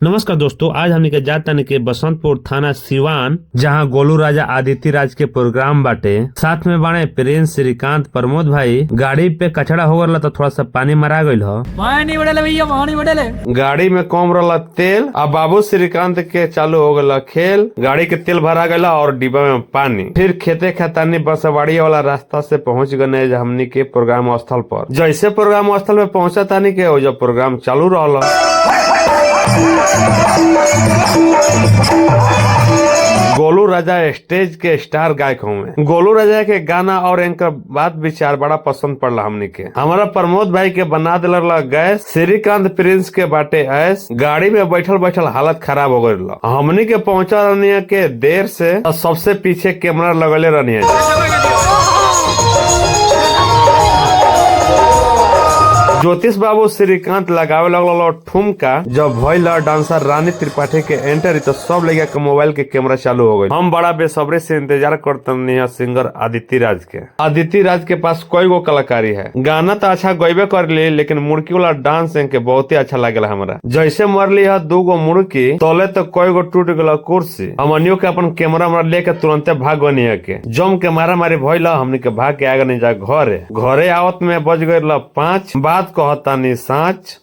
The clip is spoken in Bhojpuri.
नमस्कार दोस्तों, आज हमनी के जात तानी के बसंतपुर थाना सिवान, जहां गोलू राजा आदित्य राज के प्रोग्राम बाटे। साथ में बाड़े प्रिंस श्रीकांत प्रमोद भाई। गाड़ी पे कचड़ा हो गरला तो थोड़ा सा पानी मरा गईल ह। पानी बड़ेले भैया, पानी बड़ेले। गाड़ी में कम रहला तेल आ बाबू श्रीकांत के चालू हो गला खेल। गाड़ी के तेल भरा गला और डिब्बा में पानी। फिर खेते खतानी बसवाड़ी वाला रास्ता से पहुंच गए हमनी के प्रोग्राम स्थल पर। जैसे प्रोग्राम स्थल पे पहुंचा तानी के जब प्रोग्राम चालू रहला। गोलू राजा स्टेज के स्टार गायक हुए। गोलू राजा के गाना और इनका बात विचार बड़ा पसंद पड़ला हमनी के। हमारा प्रमोद भाई के बना दिल गैस, श्रीकांत प्रिंस के बाटे ऐस। गाड़ी में बैठल बैठल हालत खराब हो गई। हमनी के पहुंचा रहनी के देर से और सबसे पीछे कैमरा लगले रहनी। ज्योतिष बाबू श्रीकांत लगावे लगल ठुमका। जब भइल डांसर रानी त्रिपाठी के एंट्री तो सब लड़का के मोबाइल के कैमरा चालू हो गई। हम बड़ा बेसब्री से इंतजार करते हैं सिंगर आदित्य राज के। आदित्य राज के पास कई गो कलाकारी है। गाना तो अच्छा गईबे कर ली, लेकिन मुड़की वाला डांस इनके बहुत ही अच्छा लागेला हमरा। जैसे मरली है दू गो मुड़की तोले तो कई गो टूट गला कुर्सी। हमनियो के अपन कैमरा हमरा लेके तुरंते भाग गनी के जम के मारा मारी भइल। हमनी के भाग के आगे नहीं जा घरे। घरे आवत में बज गए 5 बात कहतानी साँच।